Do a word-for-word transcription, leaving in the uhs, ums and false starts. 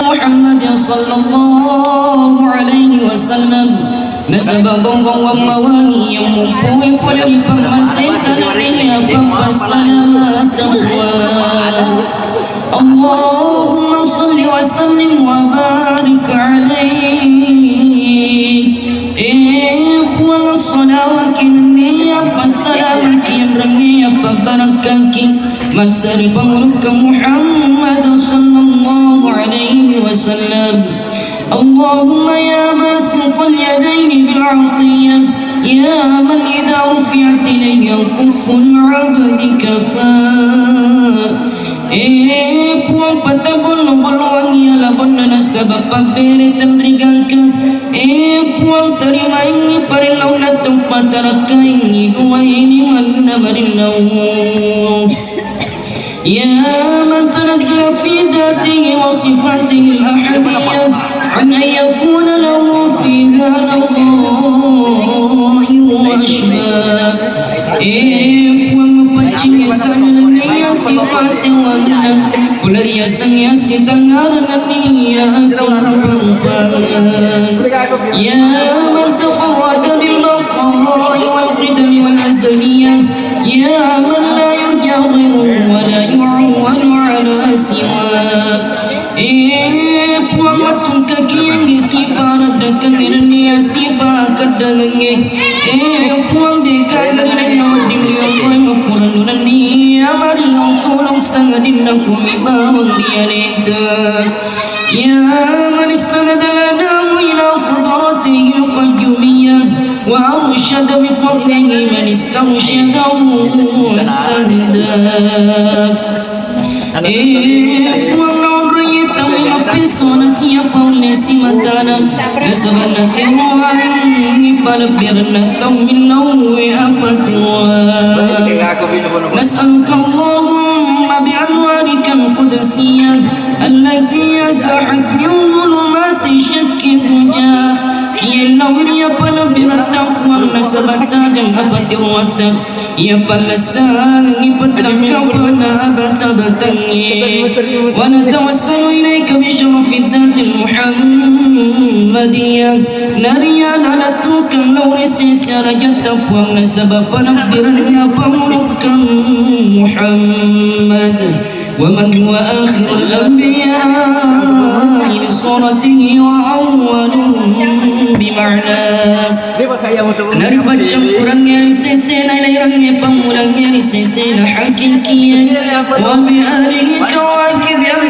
Muhammad sallallahu alaihi wasallam. Nasaba bongkong wammawangi yang mumpui pole di pammasenta dunia pappassalamatan. Allahumma salli wa sallim wa barik alaihi. Eh, Puang, salawaki nennia, passalamaki enrengnge, pabbarakaki. Massari Pangulukka Muhammad sallallahu alaihi wasallam. Allahumma ya basital yadaini bil atiyah, ya man idza rufi'at ilayya kufful abdi kafa. Eh, Puang, patabbollo-bolloangngi alabonna nasaba pabbere tenrigangka. Eh, Puang, tarimaingngi parellaunna tau patarakkaingngi duae limanna marillau. Ya man tanazzaha fi dzatihi wa sifatihi al-ahadiyah an an yakuna lahu fiha nadhair wa ashbah. Eh, Puang, mapaccing esana nennia sipasewanna, pole riaseng assitangngarang nennia assirupa-rupanna. Ya man tafarrada bil baqa'i wal qidami wal azaliyah. Ya man la yurja ghairuhu wa la yu'awwalu ala siwah. Eh, Puang, mattungkakiangngi siparaddakangnge nennia sipakaddangengnge. Eh, Puang, degaga ri nennia wedding rioloe mappuranu nennia marillau tulung sangadinna kumi bawang ri aleta. Ya man istanadal adamu ila qudratihi al-qayyumiyyah wa arsyada bi fadlihi man istarsyadah wastahdah. Eh, Puang, naonroi tauwe mappesona siapa ulle simatana, nasaba nateroangngi palebbirenna tau millauwe apatiroang. Nas'aluka Allahumma bi anwarikal qudsiyah allati azahat min dhulumati syakki duja. Kiellau ri apa lebbi rattang Puang nasaba tajang apatiroatta. Iya pallassangengngi pettangkapana abata-batangnge. Wa natawassalu ilaika bi syarafid dzatil Muhammadiyah. Nariana nattukang lao ri sese arajatta Puang nasaba palebbirenna pangulukka Muhammad. Wa man huwa akhirul anbiya'i bi suratihi wa awwaluhum bi ma'na. Naripaccampurangnge ri sesena ilairangnge pammulangnge ri sesena hakikiye. Wa bi alihi kawakib al